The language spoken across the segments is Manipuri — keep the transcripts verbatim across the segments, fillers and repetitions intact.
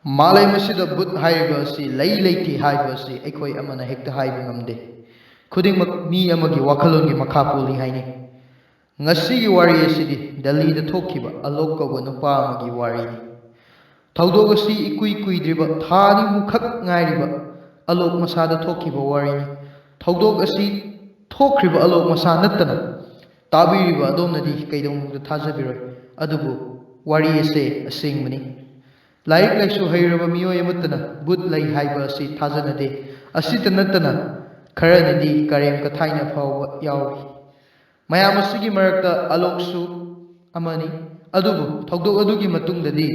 ꯃꯥꯂꯦꯝ ꯑꯁꯤꯗ ꯚꯨꯠ ꯍꯥꯏꯔꯤꯕ ꯑꯁꯤ ꯂꯩ ꯂꯩꯇꯦ ꯍꯥꯏꯕ ꯑꯁꯤ ꯑꯩꯈꯣꯏ ꯑꯃꯅ ꯍꯦꯛꯇ ꯍꯥꯏꯕ ꯉꯝꯗꯦ꯫ ꯈꯨꯗꯤꯡꯃꯛ ꯃꯤ ꯑꯃꯒꯤ ꯋꯥꯈꯜꯂꯣꯟꯒꯤ ꯃꯈꯥ ꯄꯣꯜꯂꯤ ꯍꯥꯏꯅꯩ꯫ ꯉꯁꯤꯒꯤ ꯋꯥꯔꯤ ꯑꯁꯤꯗꯤ ꯗꯦꯜꯂꯤꯗ ꯊꯣꯛꯈꯤꯕ ꯑꯂꯣꯛ ꯀꯧꯕ ꯅꯨꯄꯥ ꯑꯃꯒꯤ ꯋꯥꯔꯤꯅꯤ꯫ ꯊꯧꯗꯣꯛ ꯑꯁꯤ ꯏꯀꯨꯏ ꯀꯨꯏꯗ꯭ꯔꯤꯕ ꯊꯥ ꯑꯅꯤꯃꯨꯈꯛ ꯉꯥꯏꯔꯤꯕ ꯑꯂꯣꯛ ꯃꯁꯥꯗ ꯊꯣꯛꯈꯤꯕ ꯋꯥꯔꯤꯅꯤ꯫ ꯊꯧꯗꯣꯛ ꯑꯁꯤ ꯊꯣꯛꯈ꯭ꯔꯤꯕ ꯑꯂꯣꯛ ꯃꯁꯥ ꯅꯠꯇꯅ ꯇꯥꯕꯤꯔꯤꯕ ꯑꯗꯣꯝꯅꯗꯤ ꯀꯩꯗꯧꯅꯨꯡꯗ ꯊꯥꯖꯕꯤꯔꯣꯏ꯫ ꯑꯗꯨꯕꯨ ꯋꯥꯔꯤ ꯑꯁꯦ ꯑꯁꯦꯡꯕꯅꯤ꯫ ꯂꯥꯏꯔꯤꯛ ꯂꯥꯏꯁꯨ ꯍꯩꯔꯕ ꯃꯤꯑꯣꯏ ꯑꯃꯠꯇꯅ ꯚꯨꯠ ꯂꯩ ꯍꯥꯏꯕ ꯑꯁꯤ ꯊꯥꯖꯅꯗꯦ꯫ ꯑꯁꯤꯇ ꯅꯠꯇꯅ ꯈꯔꯅꯗꯤ ꯀꯔꯦꯝ ꯀꯊꯥꯏꯅ ꯐꯥꯎꯕ ꯌꯥꯎꯔꯤ꯫ ꯃꯌꯥꯝ ꯑꯁꯤꯒꯤ ꯃꯔꯛꯇ ꯑꯂꯣꯛꯁꯨ ꯑꯃꯅꯤ꯫ ꯑꯗꯨꯕꯨ ꯊꯧꯗꯣꯛ ꯑꯗꯨꯒꯤ ꯃꯇꯨꯡꯗꯗꯤ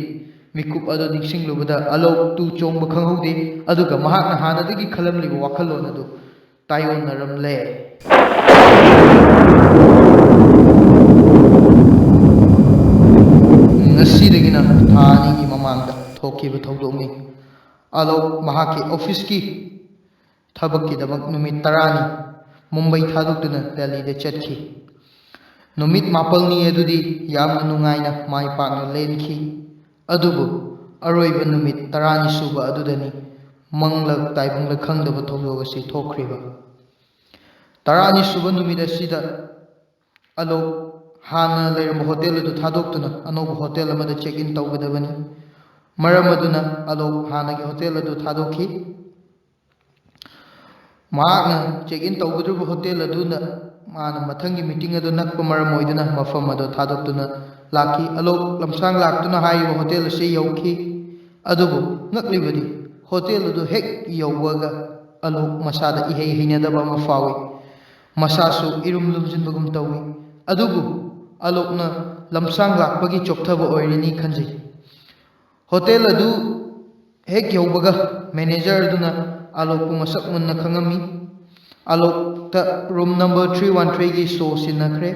ꯃꯤꯀꯨꯞ ꯑꯗꯨ ꯅꯤꯡꯁꯤꯡꯂꯨꯕꯗ ꯑꯂꯣꯛ ꯇꯨ ꯆꯣꯡꯕ ꯈꯪꯍꯧꯗꯦ, ꯑꯗꯨꯒ ꯃꯍꯥꯛꯅ ꯍꯥꯟꯅꯗꯒꯤ ꯈꯜꯂꯝꯂꯤꯕ ꯋꯥꯈꯜꯂꯣꯟ ꯑꯗꯨ ꯇꯥꯏꯑꯣꯟꯅꯔꯝꯂꯦ꯫ ꯉꯁꯤꯗꯒꯤꯅ ꯊꯥ ꯑꯅꯤꯒꯤ ꯃꯃꯥꯡꯗ ꯊꯣꯛꯈꯤꯕ ꯊꯧꯗꯣꯛꯅꯤ꯫ ꯑꯂꯣꯛ ꯃꯍꯥꯛꯀꯤ ꯑꯣꯐꯤꯁꯀꯤ ꯊꯕꯛꯀꯤꯗꯃꯛ ꯅꯨꯃꯤꯠ ꯇꯔꯥꯅꯤ ꯃꯨꯝꯕꯩ ꯊꯥꯗꯣꯛꯇꯨꯅ ꯗꯦꯜꯂꯤꯗ ꯆꯠꯈꯤ꯫ ꯅꯨꯃꯤꯠ ꯃꯥꯄꯜꯅꯤ ꯑꯗꯨꯗꯤ ꯌꯥꯝꯅ ꯅꯨꯡꯉꯥꯏꯅ ꯃꯥꯏ ꯄꯥꯛꯅ ꯂꯦꯟꯈꯤ꯫ ꯑꯗꯨꯕꯨ ꯑꯔꯣꯏꯕ ꯅꯨꯃꯤꯠ ꯇꯔꯥꯅꯤ ꯁꯨꯕ ꯑꯗꯨꯗꯅꯤ ꯃꯪꯂꯛ ꯇꯥꯏꯕꯪꯂꯛ ꯈꯪꯗꯕ ꯊꯧꯗꯣꯛ ꯑꯁꯤ ꯊꯣꯛꯈ꯭ꯔꯤꯕ꯫ ꯇꯔꯥꯅꯤ ꯁꯨꯕ ꯅꯨꯃꯤꯠ ꯑꯁꯤꯗ ꯑꯂꯣꯛ ꯍꯥꯟꯅ ꯂꯩꯔꯝꯕ ꯍꯣꯇꯦꯜ ꯑꯗꯨ ꯊꯥꯗꯣꯛꯇꯨꯅ ꯑꯅꯧꯕ ꯍꯣꯇꯦꯜ ꯑꯃꯗ ꯆꯦꯛ ꯏꯟ ꯇꯧꯒꯗꯕꯅꯤ꯫ ꯃꯔꯝ ꯑꯗꯨꯅ ꯑꯂꯣꯛ ꯍꯥꯟꯅꯒꯤ ꯍꯣꯇꯦꯜ ꯑꯗꯨ ꯊꯥꯗꯣꯛꯈꯤ꯫ ꯃꯍꯥꯛꯅ ꯆꯦꯛ ꯏꯟ ꯇꯧꯒꯗꯧꯔꯤꯕ ꯍꯣꯇꯦꯜ ꯑꯗꯨꯗ ꯃꯥꯅ ꯃꯊꯪꯒꯤ ꯃꯤꯇꯤꯡ ꯑꯗꯨ ꯅꯛꯄ ꯃꯔꯝ ꯑꯣꯏꯗꯨꯅ ꯃꯐꯝ ꯑꯗꯨ ꯊꯥꯗꯣꯛꯇꯨꯅ ꯂꯥꯛꯈꯤ꯫ ꯑꯂꯣꯛ ꯂꯝꯁꯥꯡ ꯂꯥꯛꯇꯨꯅ ꯍꯥꯏꯔꯤꯕ ꯍꯣꯇꯦꯜ ꯑꯁꯤ ꯌꯧꯈꯤ꯫ ꯑꯗꯨꯕꯨ ꯉꯛꯂꯤꯕꯗꯤ ꯍꯣꯇꯦꯜ ꯑꯗꯨ ꯍꯦꯛ ꯌꯧꯕꯒ ꯑꯂꯣꯛ ꯃꯁꯥꯗ ꯏꯍꯩ ꯍꯩꯅꯗꯕ ꯑꯃ ꯐꯥꯎꯏ꯫ ꯃꯁꯥꯁꯨ ꯏꯔꯨꯝ ꯂꯨꯝꯁꯤꯟꯕꯒꯨꯝ ꯇꯧꯏ꯫ ꯑꯗꯨꯕꯨ ꯑꯂꯣꯛꯅ ꯂꯝꯁꯥꯡ ꯂꯥꯛꯄꯒꯤ ꯆꯣꯛꯊꯕ ꯑꯣꯏꯔꯤꯅꯤ ꯈꯟꯖꯩ꯫ ꯍꯣꯇꯦꯜ ꯑꯗꯨ ꯍꯦꯛ ꯌꯧꯕꯒ ꯃꯦꯅꯦꯖꯔ ꯑꯗꯨꯅ ꯑꯂꯣꯛꯄꯨ ꯃꯁꯛ ꯃꯨꯟꯅ ꯈꯪꯉꯝꯃꯤ꯫ ꯑꯂꯣꯛꯇ ꯔꯨꯝ ꯅꯝꯕꯔ ꯊ꯭ꯔꯤ ꯋꯥꯟ ꯊ꯭ꯔꯤꯒꯤ ꯁꯣ ꯁꯤꯟꯅꯈ꯭ꯔꯦ꯫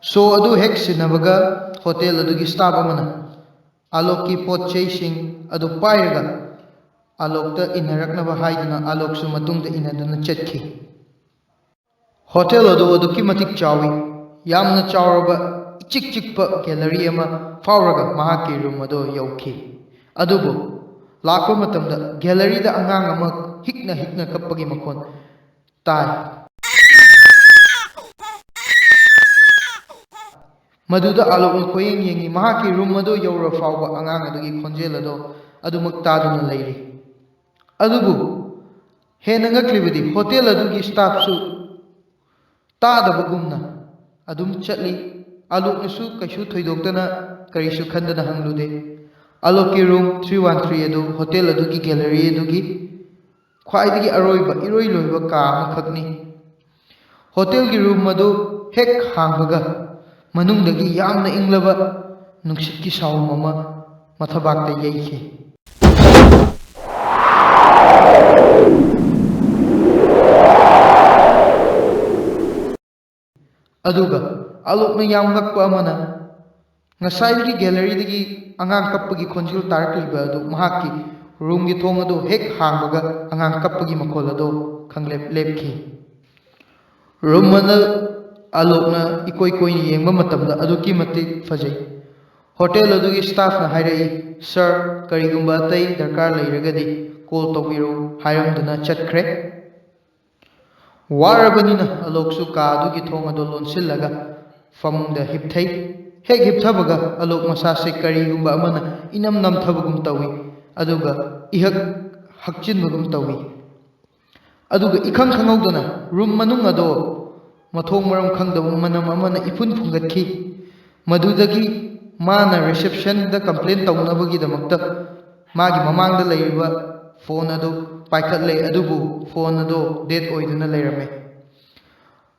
ꯁꯣ ꯑꯗꯨ ꯍꯦꯛ ꯁꯤꯟꯅꯕꯒ ꯍꯣꯇꯦꯜ ꯑꯗꯨꯒꯤ ꯁ꯭ꯇꯥꯐ ꯑꯃꯅ ꯑꯂꯣꯛꯀꯤ ꯄꯣꯠ ꯆꯩꯁꯤꯡ ꯑꯗꯨ ꯄꯥꯏꯔꯒ ꯑꯂꯣꯛꯇ ꯏꯟꯅꯔꯛꯅꯕ ꯍꯥꯏꯗꯨꯅ ꯑꯂꯣꯛꯁꯨ ꯃꯇꯨꯡꯗ ꯏꯟꯅꯗꯨꯅ ꯆꯠꯈꯤ꯫ ꯍꯣꯇꯦꯜ ꯑꯗꯨ ꯑꯗꯨꯛꯀꯤ ꯃꯇꯤꯛ ꯆꯥꯎꯏ꯫ ꯌꯥꯝꯅ ꯆꯥꯎꯔꯕ ꯆꯤꯛ ꯆꯤꯛꯄ ꯒꯦꯂꯔꯤ ꯑꯃ ꯐꯥꯎꯔꯒ ꯃꯍꯥꯛꯀꯤ ꯔꯨꯝ ꯑꯗꯨ ꯌꯧꯈꯤ꯫ ꯑꯗꯨꯕꯨ ꯂꯥꯛꯄ ꯃꯇꯝꯗ ꯒꯦꯂꯔꯤꯗ ꯑꯉꯥꯡ ꯑꯃ ꯍꯤꯛꯅ ꯍꯤꯛꯅ ꯀꯞꯄꯒꯤ ꯃꯈꯣꯟ ꯇꯥꯏ꯫ ꯃꯗꯨꯗ ꯑꯥꯂꯣꯛꯅ ꯀꯣꯏꯌꯦꯡ ꯌꯦꯡꯉꯤ꯫ ꯃꯍꯥꯛꯀꯤ ꯔꯨꯝ ꯑꯗꯨ ꯌꯧꯔ ꯐꯥꯎꯕ ꯑꯉꯥꯡ ꯑꯗꯨꯒꯤ ꯈꯣꯟꯖꯦꯜ ꯑꯗꯣ ꯑꯗꯨꯃꯛ ꯇꯥꯗꯨꯅ ꯂꯩꯔꯤ꯫ ꯑꯗꯨꯕꯨ ꯍꯦꯟꯅ ꯉꯛꯂꯤꯕꯗꯤ ꯍꯣꯇꯦꯜ ꯑꯗꯨꯒꯤ ꯁ꯭ꯇꯥꯐꯁꯨ ꯇꯥꯗꯕꯒꯨꯝꯅ ꯑꯗꯨꯝ ꯆꯠꯂꯤ꯫ ꯑꯥꯂꯣꯛꯅꯁꯨ ꯀꯩꯁꯨ ꯊꯣꯏꯗꯣꯛꯇꯅ ꯀꯔꯤꯁꯨ ꯈꯟꯗꯅ ꯍꯪꯂꯨꯗꯦ꯫ ꯑꯥꯂꯣꯛꯀꯤ ꯔꯨꯝ ꯊ꯭ꯔꯤ ꯋꯥꯟ ꯊ꯭ꯔꯤ ꯑꯗꯨ ꯍꯣꯇꯦꯜ ꯑꯗꯨꯒꯤ ꯒꯦꯂꯔꯤ ꯑꯗꯨꯒꯤ ꯈ꯭ꯋꯥꯏꯗꯒꯤ ꯑꯔꯣꯏꯕ, ꯏꯔꯣꯏ ꯂꯣꯏꯕ ꯀꯥ ꯑꯃꯈꯛꯅꯤ꯫ ꯍꯣꯇꯦꯜꯒꯤ ꯔꯨꯝ ꯑꯗꯨ ꯍꯦꯛ ꯍꯥꯡꯕꯒ ꯃꯅꯨꯡꯗꯒꯤ ꯌꯥꯝꯅ ꯏꯪꯂꯕ ꯅꯨꯡꯁꯤꯠꯀꯤ ꯁꯥꯎꯝ ꯑꯃ ꯃꯊꯕꯥꯛꯇ ꯌꯩꯈꯤ꯫ ꯑꯗꯨꯒ ꯑꯥꯂꯣꯛꯅ ꯌꯥꯝ ꯉꯛꯄ ꯑꯃꯅ, ꯉꯁꯥꯏꯒꯤ ꯒꯦꯂꯔꯤꯗꯒꯤ ꯑꯉꯥꯡ ꯀꯞꯄꯒꯤ ꯈꯣꯟꯖꯦꯜ ꯇꯥꯔꯛꯂꯤꯕ ꯑꯗꯨ ꯃꯍꯥꯛꯀꯤ ꯔꯨꯝꯒꯤ ꯊꯣꯡ ꯑꯗꯨ ꯍꯦꯛ ꯍꯥꯡꯕꯒ ꯑꯉꯥꯡ ꯀꯞꯄꯒꯤ ꯃꯈꯣꯜ ꯑꯗꯨ ꯈꯪꯂꯦꯞ ꯂꯦꯞꯈꯤ꯫ ꯔꯨꯝ ꯑꯗꯨ ꯑꯥꯂꯣꯛꯅ ꯏꯀꯣꯏ ꯀꯣꯏꯅ ꯌꯦꯡꯕ ꯃꯇꯝꯗ ꯑꯗꯨꯛꯀꯤ ꯃꯇꯤꯛ ꯐꯖꯩ꯫ ꯍꯣꯇꯦꯜ ꯑꯗꯨꯒꯤ ꯁ꯭ꯇꯥꯐꯅ ꯍꯥꯏꯔꯛꯏ, "ꯁꯥꯔ, ꯀꯔꯤꯒꯨꯝꯕ ꯑꯇꯩ ꯗꯔꯀꯥꯔ ꯂꯩꯔꯒꯗꯤ ꯀꯣꯜ ꯇꯧꯕꯤꯔꯛꯎ" ꯍꯥꯏꯔꯝꯗꯨꯅ ꯆꯠꯈ꯭ꯔꯦ꯫ ꯋꯥꯔꯕꯅꯤꯅ ꯑꯥꯂꯣꯛꯁꯨ ꯀꯥ ꯑꯗꯨꯒꯤ ꯊꯣꯡ ꯑꯗꯨ ꯂꯣꯟꯁꯤꯜꯂꯒ ꯐꯃꯨꯡꯗ ꯍꯤꯞꯊꯩ꯫ ꯍꯦꯛ ꯍꯤꯞꯊꯕꯒ ꯑꯥꯂꯣꯛ ꯃꯁꯥꯁꯦ ꯀꯔꯤꯒꯨꯝꯕ ꯑꯃꯅ ꯏꯅꯝ ꯅꯝꯊꯕꯒꯨꯝ ꯇꯧꯏ, ꯑꯗꯨꯒ ꯏꯍꯛ ꯍꯛꯆꯤꯟꯕꯒꯨꯝ ꯇꯧꯏ꯫ ꯑꯗꯨꯒ ꯏꯈꯪ ꯈꯪꯍꯧꯗꯅ ꯔꯨꯝ ꯃꯅꯨꯡ ꯑꯗꯣ ꯃꯊꯣꯡ ꯃꯔꯝ ꯈꯪꯗꯕ ꯃꯅꯝ ꯑꯃꯅ ꯏꯐꯨꯟ ꯐꯨꯡꯒꯠꯈꯤ꯫ ꯃꯗꯨꯗꯒꯤ ꯃꯥꯅ ꯔꯤꯁꯦꯞꯁꯟꯗ ꯀꯝꯄ꯭ꯂꯦꯟ ꯇꯧꯅꯕꯒꯤꯗꯃꯛꯇ ꯃꯥꯒꯤ ꯃꯃꯥꯡꯗ ꯂꯩꯔꯤꯕ ꯐꯣꯟ ꯑꯗꯨ ꯄꯥꯏꯈꯠꯂꯦ, ꯑꯗꯨꯕꯨ ꯐꯣꯟ ꯑꯗꯣ ꯗꯦꯗ ꯑꯣꯏꯗꯨꯅ ꯂꯩꯔꯝꯃꯦ꯫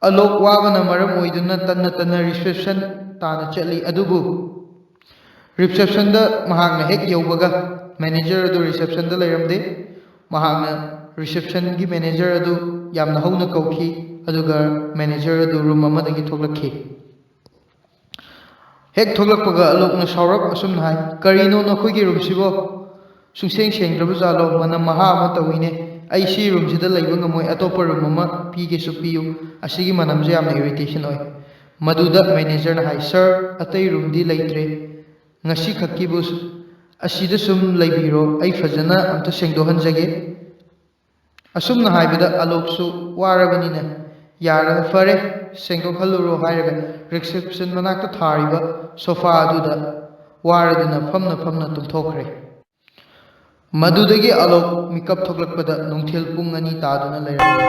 ꯑꯥꯂꯣꯛ ꯋꯥꯕꯅ ꯃꯔꯝ ꯑꯣꯏꯗꯨꯅ ꯇꯟꯅ ꯇꯟꯅ ꯔꯤꯁꯦꯞꯁꯟ ꯇꯥꯟꯅ ꯆꯠꯂꯤ, ꯑꯗꯨꯕꯨ ꯔꯤꯁꯦꯞꯁꯟꯗ ꯃꯍꯥꯛꯅ ꯍꯦꯛ ꯌꯧꯕꯒ ꯃꯦꯅꯦꯖꯔ ꯑꯗꯨ ꯔꯤꯁꯦꯞꯁꯟꯗ ꯂꯩꯔꯝꯗꯦ꯫ ꯃꯍꯥꯛꯅ ꯔꯤꯁꯦꯞꯁꯟꯒꯤ ꯃꯦꯅꯦꯖꯔ ꯑꯗꯨ ꯌꯥꯝꯅ ꯍꯧꯅ ꯀꯧꯈꯤ, ꯑꯗꯨꯒ ꯃꯦꯅꯦꯖꯔ ꯑꯗꯨ ꯔꯨꯝ ꯑꯃꯗꯒꯤ ꯊꯣꯛꯂꯛꯈꯤ꯫ ꯍꯦꯛ ꯊꯣꯛꯂꯛꯄꯒ ꯑꯥꯂꯣꯛꯅ ꯁꯥꯎꯔꯞ ꯑꯁꯨꯝꯅ ꯍꯥꯏ, "ꯀꯔꯤꯅꯣ ꯅꯈꯣꯏꯒꯤ ꯔꯨꯝꯁꯤꯕꯣ? ꯁꯨꯡꯁꯦꯡ ꯁꯦꯡꯗ꯭ꯔꯕ ꯖꯥꯠꯂꯣ? ꯃꯅꯝ ꯃꯍꯥ ꯑꯃ ꯇꯧꯏꯅꯦ꯫ ꯑꯩ ꯁꯤ ꯔꯨꯝꯁꯤꯗ ꯂꯩꯕ ꯉꯝꯃꯣꯏ, ꯑꯇꯣꯞꯄ ꯔꯨꯝ ꯑꯃ ꯄꯤꯒꯦꯁꯨ ꯄꯤꯌꯨ꯫ ꯑꯁꯤꯒꯤ ꯃꯅꯝꯁꯦ ꯌꯥꯝꯅ ꯏꯔꯤꯇꯦꯁꯟ ꯑꯣꯏ"꯫ ꯃꯗꯨꯗ ꯃꯦꯅꯦꯖꯔꯅ ꯍꯥꯏ, "ꯁꯥꯔ, ꯑꯇꯩ ꯔꯨꯝꯗꯤ ꯂꯩꯇ꯭ꯔꯦ, ꯉꯁꯤ ꯈꯛꯀꯤꯕꯨ ꯑꯁꯤꯗ ꯁꯨꯝ ꯂꯩꯕꯤꯔꯣ, ꯑꯩ ꯐꯖꯅ ꯑꯝꯇ ꯁꯦꯡꯗꯣꯛꯍꯟꯖꯒꯦ"꯫ ꯑꯁꯨꯝꯅ ꯍꯥꯏꯕꯗ ꯑꯂꯣꯛꯁꯨ ꯋꯥꯔꯕꯅꯤꯅ, "ꯌꯥꯔꯦ, ꯐꯔꯦ, ꯁꯦꯡꯗꯣꯛꯍꯜꯂꯨꯔꯣ" ꯍꯥꯏꯔꯒ ꯔꯤꯁꯦꯞꯁꯟ ꯃꯅꯥꯛꯇ ꯊꯥꯔꯤꯕ ꯁꯣꯐꯥ ꯑꯗꯨꯗ ꯋꯥꯔꯗꯨꯅ ꯐꯝꯅ ꯐꯝꯅ ꯇꯨꯝꯊꯣꯛꯈ꯭ꯔꯦ꯫ ꯃꯗꯨꯗꯒꯤ ꯑꯂꯣꯛ ꯃꯤꯀꯞ ꯊꯣꯛꯂꯛꯄꯗ ꯅꯨꯡꯊꯤꯜ ꯄꯨꯡ ꯑꯅꯤ ꯇꯥꯗꯨꯅ ꯂꯩꯔꯝꯂꯦ꯫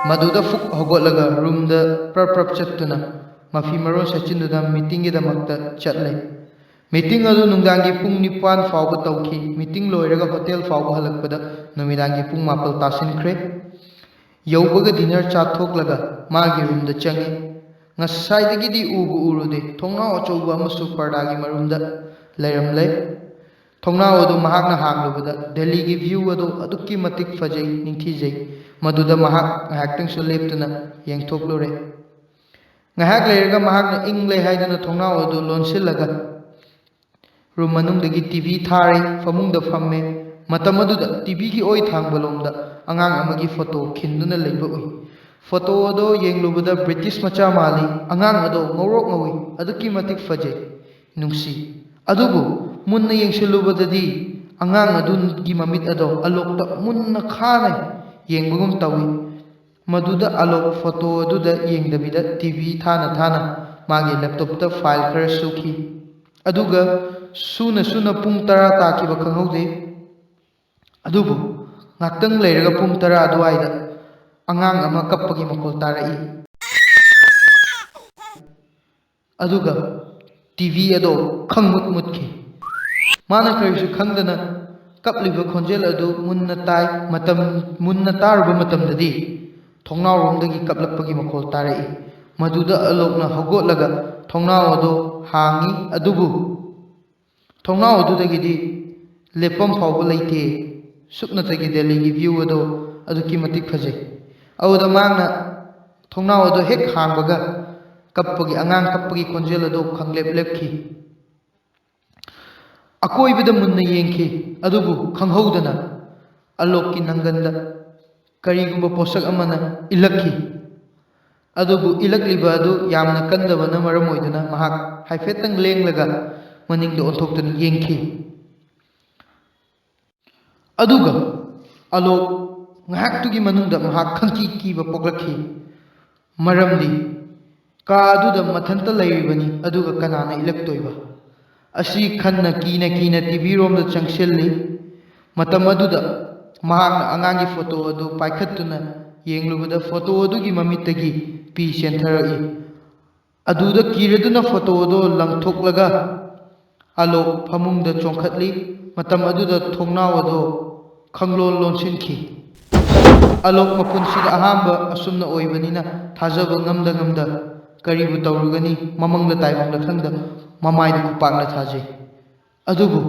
ꯃꯗꯨꯗ ꯐꯨꯛ ꯍꯧꯒꯠꯂꯒ ꯔꯨꯝꯗ ꯄ꯭ꯔꯞ ꯄ꯭ꯔꯞ ꯆꯠꯇꯨꯅ ꯃꯐꯤ ꯃꯔꯣꯟ ꯁꯦꯠꯆꯤꯟꯗꯨꯅ ꯃꯤꯇꯤꯡꯒꯤꯗꯃꯛꯇ ꯆꯠꯂꯦ꯫ ꯃꯤꯇꯤꯡ ꯑꯗꯨ ꯅꯨꯡꯗꯥꯡꯒꯤ ꯄꯨꯡ ꯅꯤꯄꯥꯟ ꯐꯥꯎꯕ ꯇꯧꯈꯤ꯫ ꯃꯤꯇꯤꯡ ꯂꯣꯏꯔꯒ ꯍꯣꯇꯦꯜ ꯐꯥꯎꯕ ꯍꯜꯂꯛꯄꯗ ꯅꯨꯃꯤꯗꯥꯡꯒꯤ ꯄꯨꯡ ꯃꯥꯄꯜ ꯇꯥꯁꯤꯟꯈ꯭ꯔꯦ꯫ ꯌꯧꯕꯒ ꯗꯤꯅꯔ ꯆꯥꯊꯣꯛꯂꯒ ꯃꯥꯒꯤ ꯔꯨꯝꯗ ꯆꯪꯉꯤ꯫ ꯉꯁꯥꯏꯗꯒꯤꯗꯤ ꯎꯕꯨ ꯎꯔꯨꯗꯦ꯫ ꯊꯣꯡꯅꯥꯎ ꯑꯆꯧꯕ ꯑꯃꯁꯨ ꯄꯔꯗꯥꯒꯤ ꯃꯔꯨꯝꯗ ꯂꯩꯔꯝꯂꯦ꯫ ꯊꯣꯡꯅꯥꯎ ꯑꯗꯨ ꯃꯍꯥꯛꯅ ꯍꯥꯡꯂꯨꯕꯗ ꯗꯦꯜꯂꯤꯒꯤ ꯚ꯭ꯌꯨ ꯑꯗꯨ ꯑꯗꯨꯛꯀꯤ ꯃꯇꯤꯛ ꯐꯖꯩ, ꯅꯤꯡꯊꯤꯖꯩ꯫ ꯃꯗꯨꯗ ꯃꯍꯥꯛ ꯉꯥꯏꯍꯥꯛꯇꯪꯁꯨ ꯂꯦꯞꯇꯨꯅ ꯌꯦꯡꯊꯣꯛꯂꯨꯔꯦ꯫ ꯉꯥꯏꯍꯥꯛ ꯂꯩꯔꯒ ꯃꯍꯥꯛꯅ ꯏꯪꯂꯦ ꯍꯥꯏꯗꯨꯅ ꯊꯣꯡꯅꯥꯎ ꯑꯗꯨ ꯂꯣꯟꯁꯤꯜꯂꯒ ꯔꯨꯝ ꯃꯅꯨꯡꯗꯒꯤ ꯇꯤ ꯚꯤ ꯊꯥꯔꯦ, ꯐꯃꯨꯡꯗ ꯐꯝꯃꯦ꯫ ꯃꯇꯝ ꯑꯗꯨꯗ ꯇꯤ ꯚꯤꯒꯤ ꯑꯣꯏ ꯊꯥꯡꯕ ꯂꯣꯝꯗ ꯑꯉꯥꯡ ꯑꯃꯒꯤ ꯐꯣꯇꯣ ꯈꯤꯟꯗꯨꯅ ꯂꯩꯕ ꯎꯏ꯫ ꯐꯣꯇꯣ ꯑꯗꯣ ꯌꯦꯡꯂꯨꯕꯗ ꯕ꯭ꯔꯤꯇꯤꯁ ꯃꯆꯥ ꯃꯥꯜꯂꯤ꯫ ꯑꯉꯥꯡ ꯑꯗꯣ ꯉꯧꯔꯣꯛ ꯉꯧꯏ, ꯑꯗꯨꯛꯀꯤ ꯃꯇꯤꯛ ꯐꯖꯩ, ꯅꯨꯡꯁꯤ꯫ ꯑꯗꯨꯕꯨ ꯃꯨꯟꯅ ꯌꯦꯡꯁꯤꯜꯂꯨꯕꯗꯗꯤ ꯑꯉꯥꯡ ꯑꯗꯨꯒꯤ ꯃꯃꯤꯠ ꯑꯗꯣ ꯑꯂꯣꯛꯇ ꯃꯨꯟꯅ ꯈꯥꯅ ꯌꯦꯡꯕꯒꯨꯝ ꯇꯧꯏ꯫ ꯃꯗꯨꯗ ꯑꯂꯣꯛ ꯐꯣꯇꯣ ꯑꯗꯨꯗ ꯌꯦꯡꯗꯕꯤꯗ ꯇꯤ ꯚꯤ ꯊꯥꯅ ꯊꯥꯅ ꯃꯥꯒꯤ ꯂꯦꯞꯇꯣꯞꯇ ꯐꯥꯏꯜ ꯈꯔ ꯁꯨꯈꯤ꯫ ꯑꯗꯨꯒ ꯁꯨꯅ ꯁꯨꯅ ꯄꯨꯡ ꯇꯔꯥ ꯇꯥꯈꯤꯕ ꯈꯪꯍꯧꯗꯦ꯫ ꯑꯗꯨꯕꯨ ꯉꯥꯛꯇꯪ ꯂꯩꯔꯒ ꯄꯨꯡ ꯇꯔꯥ ꯑꯗꯨꯋꯥꯏꯗ ꯑꯉꯥꯡ ꯑꯃ ꯀꯞꯄꯒꯤ ꯃꯈꯣꯜ ꯇꯥꯔꯛꯏ꯫ ꯑꯗꯨꯒ ꯇꯤ ꯚꯤ ꯑꯗꯣ ꯈꯪꯃꯨꯠ ꯃꯨꯠꯈꯤ꯫ ꯃꯥꯅ ꯀꯔꯤꯁꯨ ꯈꯪꯗꯅ ꯀꯞꯂꯤꯕ ꯈꯣꯟꯖꯦꯜ ꯑꯗꯨ ꯃꯨꯟꯅ ꯇꯥꯏ꯫ ꯃꯇꯝ ꯃꯨꯟꯅ ꯇꯥꯔꯨꯕ ꯃꯇꯝꯗꯗꯤ ꯊꯣꯡꯅꯥꯎꯔꯣꯝꯗꯒꯤ ꯀꯞꯂꯛꯄꯒꯤ ꯃꯈꯣꯜ ꯇꯥꯔꯛꯏ꯫ ꯃꯗꯨꯗ ꯑꯂꯣꯛꯅ ꯍꯧꯒꯠꯂꯒ ꯊꯣꯡꯅꯥꯎ ꯑꯗꯨ ꯍꯥꯡꯉꯤ, ꯑꯗꯨꯕꯨ ꯊꯣꯡꯅꯥꯎ ꯑꯗꯨꯗꯒꯤꯗꯤ ꯂꯦꯞꯐꯝ ꯐꯥꯎꯕ ꯂꯩꯇꯦ꯫ ꯁꯨꯞꯅꯇꯒꯤ ꯗꯦꯜꯂꯤꯒꯤ ꯚ꯭ꯌꯨ ꯑꯗꯣ ꯑꯗꯨꯛꯀꯤ ꯃꯇꯤꯛ ꯐꯖꯩ꯫ ꯑꯗꯨꯗ ꯃꯍꯥꯛꯅ ꯊꯣꯡꯅꯥꯎ ꯑꯗꯨ ꯍꯦꯛ ꯍꯥꯡꯕꯒ ꯀꯞꯄꯒꯤ, ꯑꯉꯥꯡ ꯀꯞꯄꯒꯤ ꯈꯣꯟꯖꯦꯜ ꯑꯗꯨ ꯈꯪꯂꯦꯞ ꯂꯦꯞꯈꯤ꯫ ꯑꯀꯣꯏꯕꯗ ꯃꯨꯟꯅ ꯌꯦꯡꯈꯤ, ꯑꯗꯨꯕꯨ ꯈꯪꯍꯧꯗꯅ ꯑꯂꯣꯛꯀꯤ ꯅꯪꯒꯟꯗ ꯀꯔꯤꯒꯨꯝꯕ ꯄꯣꯠꯁꯛ ꯑꯃꯅ ꯏꯜꯂꯛꯈꯤ꯫ ꯑꯗꯨꯕꯨ ꯏꯜꯂꯛꯂꯤꯕ ꯑꯗꯨ ꯌꯥꯝꯅ ꯀꯟꯗꯕꯅ ꯃꯔꯝ ꯑꯣꯏꯗꯨꯅ ꯃꯍꯥꯛ ꯍꯥꯏꯐꯦꯠꯇꯪ ꯂꯦꯡꯂꯒ ꯃꯅꯤꯡꯗ ꯑꯣꯟꯊꯣꯛꯇꯨꯅ ꯌꯦꯡꯈꯤ꯫ ꯑꯗꯨꯒ ꯑꯂꯣꯛ ꯉꯥꯏꯍꯥꯛꯇꯨꯒꯤ ꯃꯅꯨꯡꯗ ꯃꯍꯥꯛ ꯈꯪꯀꯤ ꯀꯤꯕ ꯄꯣꯛꯂꯛꯈꯤ꯫ ꯃꯔꯝꯗꯤ ꯀꯥ ꯑꯗꯨꯗ ꯃꯊꯟꯇ ꯂꯩꯔꯤꯕꯅꯤ, ꯑꯗꯨꯒ ꯀꯅꯥꯅ ꯏꯜꯂꯛꯇꯣꯏꯕ? ꯑꯁꯤ ꯈꯟꯅ ꯀꯤꯅ ꯀꯤꯅ ꯇꯤꯚꯤ ꯔꯣꯝꯗ ꯆꯪꯁꯤꯜꯂꯤ꯫ ꯃꯇꯝ ꯑꯗꯨꯗ ꯃꯍꯥꯛꯅ ꯑꯉꯥꯡꯒꯤ ꯐꯣꯇꯣ ꯑꯗꯨ ꯄꯥꯏꯈꯠꯇꯨꯅ ꯌꯦꯡꯂꯨꯕꯗ ꯐꯣꯇꯣ ꯑꯗꯨꯒꯤ ꯃꯃꯤꯠꯇꯒꯤ ꯄꯤ ꯆꯦꯟꯊꯔꯛꯏ꯫ ꯑꯗꯨꯗ ꯀꯤꯔꯗꯨꯅ ꯐꯣꯇꯣ ꯑꯗꯨ ꯂꯪꯊꯣꯛꯂꯒ ꯑꯂꯣꯛ ꯐꯃꯨꯡꯗ ꯆꯣꯡꯈꯠꯂꯤ꯫ ꯃꯇꯝ ꯑꯗꯨꯗ ꯊꯣꯡꯅꯥꯎ ꯑꯗꯨ ꯈꯪꯂꯣꯟ ꯂꯣꯟꯁꯤꯟꯈꯤ꯫ ꯑꯂꯣꯛ ꯃꯄꯨꯟꯁꯤꯗ ꯑꯍꯥꯟꯕ ꯑꯁꯨꯝꯅ ꯑꯣꯏꯕꯅꯤꯅ ꯊꯥꯖꯕ ꯉꯝꯗ ꯉꯝꯗ ꯀꯔꯤꯕꯨ ꯇꯧꯔꯨꯒꯅꯤ, ꯃꯃꯪꯗ ꯇꯥꯏꯕꯪꯗ ꯈꯪꯗ ꯃꯃꯥꯏꯗ ꯈꯨꯄꯥꯛꯅ ꯊꯥꯖꯩ꯫ ꯑꯗꯨꯕꯨ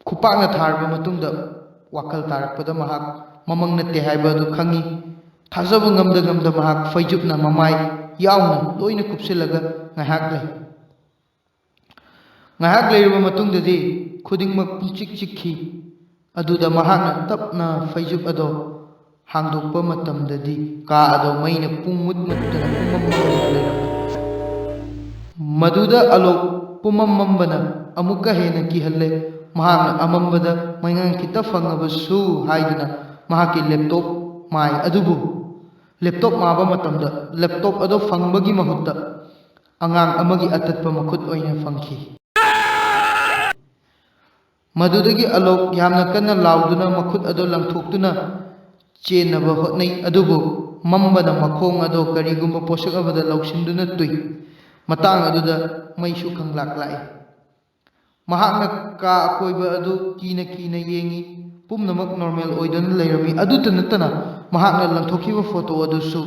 ꯈꯨꯄꯥꯛꯅ ꯊꯥꯔꯕ ꯃꯇꯨꯡꯗ ꯋꯥꯈꯜ ꯇꯥꯔꯛꯄꯗ ꯃꯍꯥꯛ ꯃꯃꯪ ꯅꯠꯇꯦ ꯍꯥꯏꯕ ꯑꯗꯨ ꯈꯪꯏ꯫ ꯊꯥꯖꯕ ꯉꯝꯗ ꯉꯝꯗ ꯃꯍꯥꯛ ꯐꯩꯖꯨꯞꯅ ꯃꯃꯥꯏ ꯌꯥꯎꯅ ꯂꯣꯏꯅ ꯀꯨꯞꯁꯤꯜꯂꯒ ꯉꯥꯏꯍꯥꯛ ꯂꯩ꯫ ꯉꯥꯏꯍꯥꯛ ꯂꯩꯔꯕ ꯃꯇꯨꯡꯗꯗꯤ ꯈꯨꯗꯤꯡꯃꯛ ꯄꯨꯡꯆꯤꯛ ꯆꯤꯛꯈꯤ꯫ ꯑꯗꯨꯗ ꯃꯍꯥꯛꯅ ꯇꯞꯅ ꯐꯩꯖꯨꯞ ꯑꯗꯣ ꯍꯥꯡꯗꯣꯛꯄ ꯃꯇꯝꯗꯗꯤ ꯀꯥ ꯑꯗꯣ ꯃꯩꯅ ꯄꯨꯡ ꯃꯨꯠ ꯃꯨꯠꯇꯅ ꯄꯨꯡꯃꯝ ꯃꯝꯗꯨꯅ ꯂꯩꯔꯝꯃꯤ꯫ ꯃꯗꯨꯗ ꯑꯂꯣꯛ ꯄꯨꯡꯃꯝ ꯃꯝꯕꯅ ꯑꯃꯨꯛꯀ ꯍꯦꯟꯅ ꯀꯤꯍꯜꯂꯦ꯫ ꯃꯍꯥꯛꯅ ꯑꯃꯝꯕꯗ ꯃꯩꯉꯥꯟ ꯈꯤꯇ ꯐꯪꯉꯕꯁꯨ ꯍꯥꯏꯗꯨꯅ ꯃꯍꯥꯛꯀꯤ ꯂꯦꯞꯇꯣꯞ ꯃꯥꯏ ꯑꯗꯨꯕꯨ ꯂꯦꯞꯇꯣꯞ ꯃꯥꯕ ꯃꯇꯝꯗ ꯂꯦꯞꯇꯣꯞ ꯑꯗꯨ ꯐꯪꯕꯒꯤ ꯃꯍꯨꯠꯇ ꯑꯉꯥꯡ ꯑꯃꯒꯤ ꯑꯇꯠꯄ ꯃꯈꯨꯠ ꯑꯣꯏꯅ ꯐꯪꯈꯤ꯫ ꯃꯗꯨꯗꯒꯤ ꯑꯂꯣꯛ ꯌꯥꯝꯅ ꯀꯟꯅ ꯂꯥꯎꯗꯨꯅ ꯃꯈꯨꯠ ꯑꯗꯨ ꯂꯪꯊꯣꯛꯇꯨꯅ ꯆꯦꯟꯅꯕ ꯍꯣꯠꯅꯩ, ꯑꯗꯨꯕꯨ ꯃꯝꯕꯅ ꯃꯈꯣꯡ ꯑꯗꯨ ꯀꯔꯤꯒꯨꯝꯕ ꯄꯣꯠꯁꯛ ꯑꯃꯗ ꯂꯧꯁꯤꯟꯗꯨꯅ ꯇꯨꯏ꯫ ꯃꯇꯥꯡ ꯑꯗꯨꯗ ꯃꯩꯁꯨ ꯈꯪꯂꯥꯛ ꯂꯥꯛꯏ꯫ ꯃꯍꯥꯛꯅ ꯀꯥ ꯑꯀꯣꯏꯕ ꯑꯗꯨ ꯀꯤꯅ ꯀꯤꯅ ꯌꯦꯡꯏ꯫ ꯄꯨꯝꯅꯃꯛ ꯅꯣꯔꯃꯦꯜ ꯑꯣꯏꯗꯨꯅ ꯂꯩꯔꯝꯃꯤ꯫ ꯑꯗꯨꯇ ꯅꯠꯇꯅ ꯃꯍꯥꯛꯅ ꯂꯪꯊꯣꯛꯈꯤꯕ ꯐꯣꯇꯣ ꯑꯗꯨꯁꯨ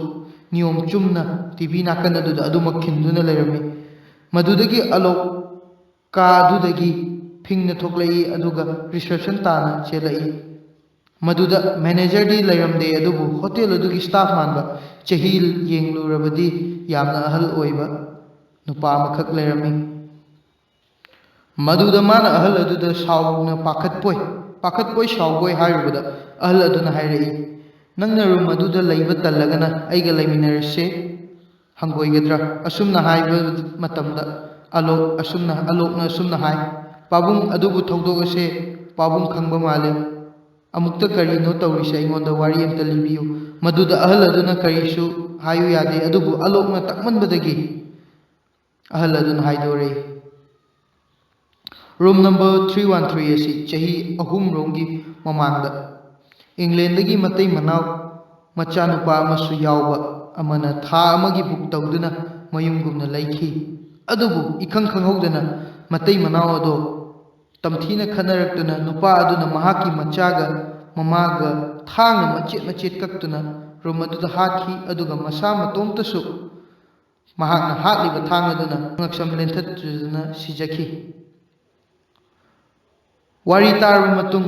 ꯅꯤꯌꯣꯝ ꯆꯨꯝꯅ ꯇꯤꯚꯤ ꯅꯥꯀꯟ ꯑꯗꯨꯗ ꯑꯗꯨꯃꯛ ꯈꯤꯟꯗꯨꯅ ꯂꯩꯔꯝꯃꯤ꯫ ꯃꯗꯨꯗꯒꯤ ꯑꯂꯣꯛ ꯀꯥ ꯑꯗꯨꯗꯒꯤ ꯐꯤꯡꯅ ꯊꯣꯛꯂꯛꯏ, ꯑꯗꯨꯒ ꯔꯤꯁꯦꯞꯁꯟ ꯇꯥꯅ ꯆꯦꯜꯂꯛꯏ꯫ ꯃꯗꯨꯗ ꯃꯦꯅꯦꯖꯔꯗꯤ ꯂꯩꯔꯝꯗꯦ, ꯑꯗꯨꯕꯨ ꯍꯣꯇꯦꯜ ꯑꯗꯨꯒꯤ ꯁ꯭ꯇꯥꯐ ꯃꯥꯟꯕ, ꯆꯍꯤ ꯌꯦꯡꯂꯨꯔꯕꯗꯤ ꯌꯥꯝꯅ ꯑꯍꯜ ꯑꯣꯏꯕ ꯅꯨꯄꯥ ꯑꯃꯈꯛ ꯂꯩꯔꯝꯃꯤ꯫ ꯃꯗꯨꯗ ꯃꯥꯅ ꯑꯍꯜ ꯑꯗꯨꯗ ꯁꯥꯎꯅ ꯄꯥꯈꯠꯄꯣꯏ, ꯄꯥꯈꯠꯄꯣꯏ ꯁꯥꯎꯕꯣꯏ ꯍꯥꯏꯔꯨꯕꯗ ꯑꯍꯜ ꯑꯗꯨꯅ ꯍꯥꯏꯔꯛꯏ, "ꯅꯪꯅ ꯔꯨꯝ ꯑꯗꯨꯗ ꯂꯩꯕ ꯇꯜꯂꯒꯅ ꯑꯩꯒ ꯂꯩꯃꯤꯟꯅꯔꯁꯦ, ꯍꯪꯒꯣꯏꯒꯗ꯭ꯔꯥ?" ꯑꯁꯨꯝꯅ ꯍꯥꯏꯕ ꯃꯇꯝꯗ ꯑꯂꯣꯛ ꯑꯁꯨꯝꯅ, ꯑꯂꯣꯛꯅ ꯑꯁꯨꯝꯅ ꯍꯥꯏ, "ꯄꯥꯕꯨꯡ, ꯑꯗꯨꯕꯨ ꯊꯧꯗꯣꯛ ꯑꯁꯦ ꯄꯥꯕꯨꯡ ꯈꯪꯕ ꯃꯥꯜꯂꯦ꯫ ꯑꯃꯨꯛꯇ ꯀꯔꯤꯅꯣ ꯇꯧꯔꯤꯁꯦ? ꯑꯩꯉꯣꯟꯗ ꯋꯥꯔꯤ ꯑꯝꯇ ꯂꯤꯕꯤꯌꯨ꯫" ꯃꯗꯨꯗ ꯑꯍꯜ ꯑꯗꯨꯅ ꯀꯔꯤꯁꯨ ꯍꯥꯏꯌꯨ ꯌꯥꯗꯦ, ꯑꯗꯨꯕꯨ ꯑꯂꯣꯛꯅ ꯇꯛꯃꯟꯕꯗꯒꯤ ꯑꯍꯜ ꯑꯗꯨꯅ ꯍꯥꯏꯗꯣꯔꯛꯏ꯫ Room number three one three ꯑꯁꯤ ꯆꯍꯤ ꯑꯍꯨꯝꯔꯣꯝꯒꯤ ꯃꯃꯥꯡꯗ ꯏꯪꯂꯦꯟꯗꯒꯤ ꯃꯇꯩ ꯃꯅꯥꯎ ꯃꯆꯥꯅꯨꯄꯥ ꯑꯃꯁꯨ ꯌꯥꯎꯕ ꯑꯃꯅ ꯊꯥ ꯑꯃꯒꯤ book ꯇꯧꯗꯨꯅ ꯃꯌꯨꯝꯒꯨꯝꯅ ꯂꯩꯈꯤ꯫ ꯑꯗꯨꯕꯨ ꯏꯈꯪ ꯈꯪꯍꯧꯗꯅ ꯃꯇꯩ ꯃꯅꯥꯎ ꯑꯗꯣ ꯇꯝꯊꯤꯅ ꯈꯠꯅꯔꯛꯇꯨꯅ ꯅꯨꯄꯥ ꯑꯗꯨꯅ ꯃꯍꯥꯛꯀꯤ ꯃꯆꯥꯒ ꯃꯃꯥꯒ ꯊꯥꯡꯅ ꯃꯆꯦꯠ ꯃꯆꯦꯠ ꯀꯛꯇꯨꯅ room ꯑꯗꯨꯗ ꯍꯥꯠꯈꯤ, ꯑꯗꯨꯒ ꯃꯁꯥ ꯃꯇꯣꯝꯇꯁꯨ ꯃꯍꯥꯛꯅ ꯍꯥꯠꯂꯤꯕ ꯊꯥꯡ ꯑꯗꯨꯅ ꯉꯛꯁꯝ ꯂꯦꯟꯊꯠꯇꯨꯅ ꯁꯤꯖꯈꯤ꯫ ꯋꯥꯔꯤ ꯇꯥꯔꯕ ꯃꯇꯨꯡ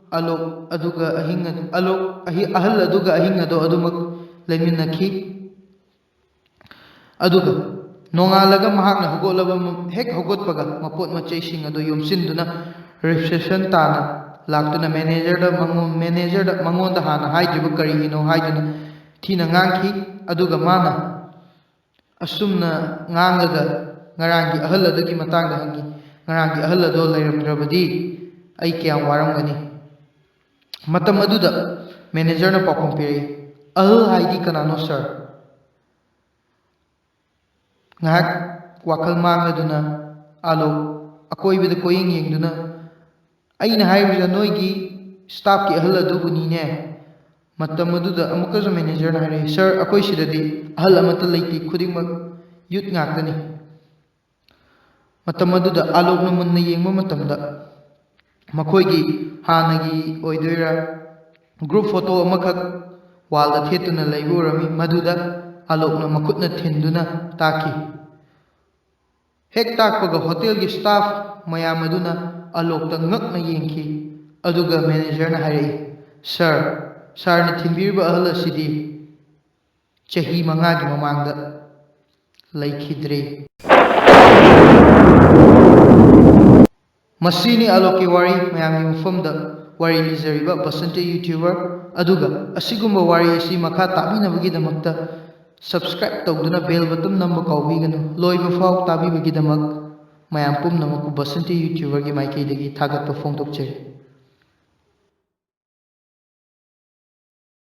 ꯑꯂꯣꯛ ꯑꯗꯨꯒ ꯑꯍꯤꯡ ꯑꯗꯨ, ꯑꯂꯣꯛ ꯑꯍꯤ-, ꯑꯍꯜ ꯑꯗꯨꯒ ꯑꯍꯤꯡ ꯑꯗꯨ ꯑꯗꯨꯃꯛ ꯂꯩꯃꯤꯟꯅꯈꯤ꯫ ꯑꯗꯨꯒ ꯅꯣꯡꯉꯥꯜꯂꯒ ꯃꯍꯥꯛꯅ ꯍꯧꯒꯠꯂꯕ ꯃ-, ꯍꯦꯛ ꯍꯧꯒꯠꯄꯒ ꯃꯄꯣꯠ ꯃꯆꯩꯁꯤꯡ ꯑꯗꯨ ꯌꯣꯝꯁꯤꯟꯗꯨꯅ reception ꯇꯥꯅ ꯂꯥꯛꯇꯨꯅ manager ꯗ ꯃꯉꯣꯟ-, manager ꯗ ꯃꯉꯣꯟꯗ ꯍꯥꯟꯅ ꯍꯥꯏꯗ꯭ꯔꯤꯕ ꯀꯔꯤꯒꯤꯅꯣ ꯍꯥꯏꯗꯨꯅ ꯊꯤꯅ ꯉꯥꯡꯈꯤ꯫ ꯑꯗꯨꯒ ꯃꯥꯅ ꯑꯁꯨꯝꯅ ꯉꯥꯡꯂꯒ ꯉꯔꯥꯡꯒꯤ ꯑꯍꯜ ꯑꯗꯨꯒꯤ ꯃꯇꯥꯡꯗ ꯍꯪꯈꯤ, "ꯉꯔꯥꯡꯒꯤ ꯑꯍꯜ ꯑꯗꯣ ꯂꯩꯔꯝꯗ꯭ꯔꯕꯗꯤ ꯑꯩ ꯀꯌꯥꯝ ꯋꯥꯔꯝꯒꯅꯤ?" ꯃꯇꯝ ꯑꯗꯨꯗ manager ꯅ ꯄꯥꯎꯈꯨꯝ ꯄꯤꯔꯛꯏ, "ꯑꯍꯜ ꯍꯥꯏꯗꯤ ꯀꯅꯥꯅꯣ, sir?" ꯉꯥꯏꯍꯥꯛ ꯋꯥꯈꯜ ꯃꯥꯡꯂꯗꯨꯅ ꯑꯥꯂꯣꯛ ꯑꯀꯣꯏꯕꯗ ꯀꯣꯏꯌꯦꯡ ꯌꯦꯡꯗꯨꯅ, "ꯑꯩꯅ ꯍꯥꯏꯔꯤꯕꯁꯤꯅ ꯅꯣꯏꯒꯤ staff ꯀꯤ ꯑꯍꯜ ꯑꯗꯨꯕꯨꯅꯤꯅꯦ꯫" ꯃꯇꯝ ꯑꯗꯨꯗ ꯑꯃꯨꯛꯀꯁꯨ manager ꯅ ꯍꯥꯏꯔꯛꯏ, "Sir, ꯑꯩꯈꯣꯏ ꯁꯤꯗꯗꯤ ꯑꯍꯜ ꯑꯃꯠꯇ ꯂꯩꯇꯦ, ꯈꯨꯗꯤꯡꯃꯛ youth ꯉꯥꯛꯇꯅꯤ꯫" ꯃꯇꯝ ꯑꯗꯨꯗ ꯑꯥꯂꯣꯛꯅ ꯃꯨꯟꯅ ꯌꯦꯡꯕ ꯃꯇꯝꯗ ꯃꯈꯣꯏꯒꯤ ꯍꯥꯟꯅꯒꯤ ꯑꯣꯏꯗꯣꯏꯔꯥ group photo ꯑꯃꯈꯛ wall ꯗ ꯊꯦꯠꯇꯨꯅ ꯂꯩꯕ ꯎꯔꯝꯃꯤ꯫ ꯃꯗꯨꯗ ꯑꯥꯂꯣꯛꯅ ꯃꯈꯨꯠꯅ ꯊꯤꯟꯗꯨꯅ ꯇꯥꯛꯈꯤ꯫ ꯍꯦꯛ ꯇꯥꯛꯄꯒ hotel ꯒꯤ staff ꯃꯌꯥꯝ ꯑꯗꯨꯅ ꯑꯥꯂꯣꯛꯇ ꯉꯛꯅ ꯌꯦꯡꯈꯤ꯫ ꯑꯗꯨꯒ manager ꯅ ꯍꯥꯏꯔꯛꯏ, "Sir, sir ꯅ ꯊꯤꯟꯕꯤꯔꯤꯕ ꯑꯍꯜ ꯑꯁꯤꯗꯤ ꯆꯍꯤ ꯃꯉꯥꯒꯤ ꯃꯃꯥꯡꯗ ꯂꯩꯈꯤꯗ꯭ꯔꯦ꯫" ꯃꯁꯤꯅꯤ ꯑꯥꯂꯣꯛꯀꯤ ꯋꯥꯔꯤ꯫ ꯃꯌꯥꯝꯒꯤ ꯃꯐꯝꯗ ꯋꯥꯔꯤ ꯂꯤꯖꯔꯤꯕ ꯕꯁꯟꯇꯤ YouTuber꯫ ꯑꯗꯨꯒ ꯑꯁꯤꯒꯨꯝꯕ ꯋꯥꯔꯤ ꯑꯁꯤ ꯃꯈꯥ ꯇꯥꯕꯤꯅꯕꯒꯤꯗꯃꯛꯇ subscribe ꯇꯧꯗꯨꯅ bell button ꯅꯝꯕ ꯀꯥꯎꯕꯤꯒꯅꯨ꯫ ꯂꯣꯏꯕ ꯐꯥꯎ ꯇꯥꯕꯤꯕꯒꯤꯗꯃꯛ ꯃꯌꯥꯝ ꯄꯨꯝꯅꯃꯛꯄꯨ ꯕꯁꯟꯇꯤ YouTuberꯒꯤ ꯃꯥꯏꯀꯩꯗꯒꯤ ꯊꯥꯒꯠꯄ ꯐꯣꯡꯗꯣꯛꯆꯔꯤ꯫